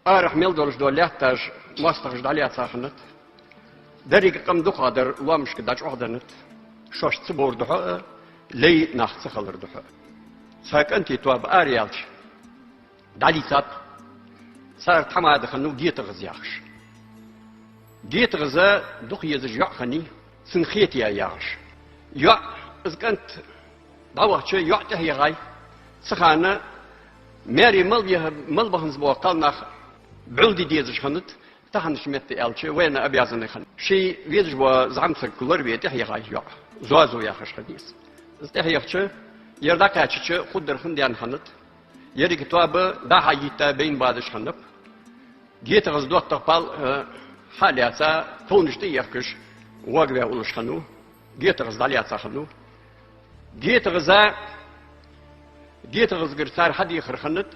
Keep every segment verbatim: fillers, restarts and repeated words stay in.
Арахьа мел долаш дола лаьтташ, моастагӀаш дӀалаьца хиннад. Деррига къам дукхагӀдар лоамашка дӀачӀоагӀденнад. Шоаш ца бовр духьа а, лай нах ца хилар духьа а. Цхьа кӀанти тоаба араяьлча, дӀалийцаб. Цар тхьамада хиннав ГетагӀаз яхаш. ГетагӀаз дукха езаш йоӀ хиннай, цун хетаяь яхаш. ЙоӀ, из кӀант дӀавахача, йоӀ тӀехьа яхай. Цу хана маьре мел баха-, мел баханза бола кхалнах бӀилди дезаш хиннад, таханарча метте аьлча, военно обязанный хиннад. Ший везаш вола зӀамсаг лораве тӀехьа яхай йоӀ. Зозо яхаш хиннай из. Из тӀехьа яхача, ер дӀакхаьчача, хургдар хинна даьнна хиннад. Еррига тоаба дӀа-хьа йитта байна бадаш хиннаб. ГетагӀаз доттагӀа пал, э, хьа а лаьца, тховнаш тӀа а ехкаш, воагаваь уллаш хиннав. ГетагӀаз дӀалаьца хиннав. ГетагӀаза, ГетагӀазгара цар хьадехар хиннад,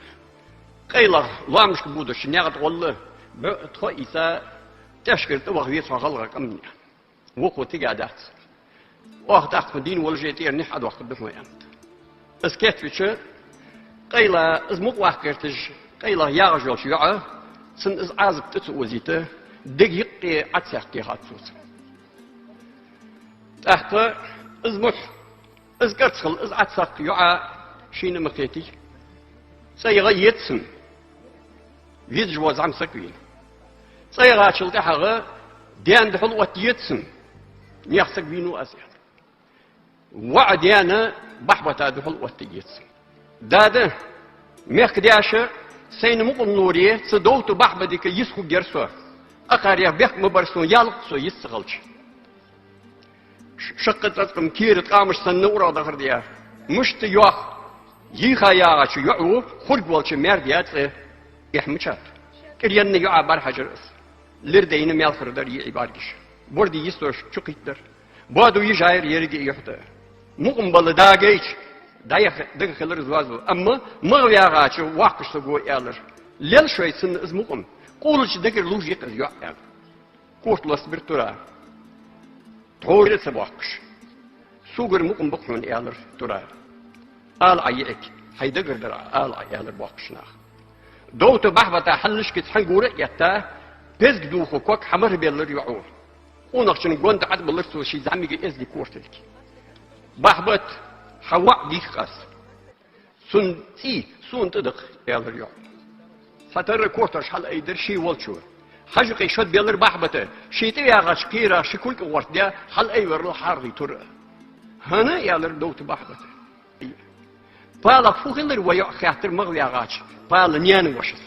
къайлагӀа лоамашка бодача наькъа тӀа гӀолла, бӀу тхо а ийца, тӀехьашкара тӀаваха веза хьо гӀалгӀай къаман. Вокхо тига дац. Оаха тӀаккха дийна волаш а тӀера нихь Ӏодоаккхаргда хьона, аьннад. Из кийчвича, къайла из мукъа ваккха гӀерташ, къайлагӀа ягӀаш йолча йоӀа, цунна из Ӏазап тӀа ца озийта, дег юкъе Ӏадсаькх техад цо цунна. ТӀаккха из мухь, из кӀарцхал, из Ӏадсакх йоӀа шийна ма кхетий. ЦӀа яха еза цунна. Везаш вола зӀамсаг вийна. ЦӀа яхачул тӀехьагӀа даьна духьал оттаеза цунна. Наьха саг вийнав аз, аьнна. ВоӀа даьна Бахьбата духьал оттаеза цунна. Дада, мехкдаьша, сайна мукъам лоре, цу Довта Бахьбатага йист хургьяр со. Акхарех бехк ма бар сона, ялх со йист ца хилча. Ш-, шаккха цӀацкъам кера ткъамаш санна урагӀ дахар да. Мишта йоах, йийха ягӀача йоӀо хургволча маьр да цӀи. Эхь мичад. КӀиранна йоӀа бӀарахьежар из. Лир дайна маьлхара дар йиӀий бӀаргаш. Борди йистош чукхийттар. Боадо йижайра еррига а юхь тӀа. Мукъам бала дагайча, дӀаяха дага хилар Зозо. Амма магӀа ваьгӀача воккхача саго аьлар: «Лел шоай цунна из мукъам. Къоалача дагара лувш я-кх из йоӀ», — аьнна. Корта лостабир Тура. Тхьовра ца боаккхаш. «Согара мукъам ба-кх хьона», — аьлар Тура. «Ала Ӏа йиӀиг, хьай дагара дар Ӏа ала Ӏа», — аьлар боккхийча наха. Довта Бахьбата хьалхашка цхьан гора а этта, пезг дувха ког хьамархӀабеллар йоӀо. Къонахчун гонда Ӏадбеллар цо ший зӀамига эздий кортилг. «Бахьбат, хьа воӀ дийхка аз. Цун цӀий сона тӀа дакха», — аьлар йоӀо. Цхьатарра кортош хьалаайдир ший волчо. Хьажа юкъе шод беллар Бахьбата, ший тӀаваьгӀача кхерах ши кулг а гӀортадаь, хьалаайварал хьаргӀий Тура. «ХӀана?» — аьлар Довта Бахьбата. «Палах фу хилар, ва йоӀ?» — хаьттар магӀа ваьгӀача Пала наьна вошас.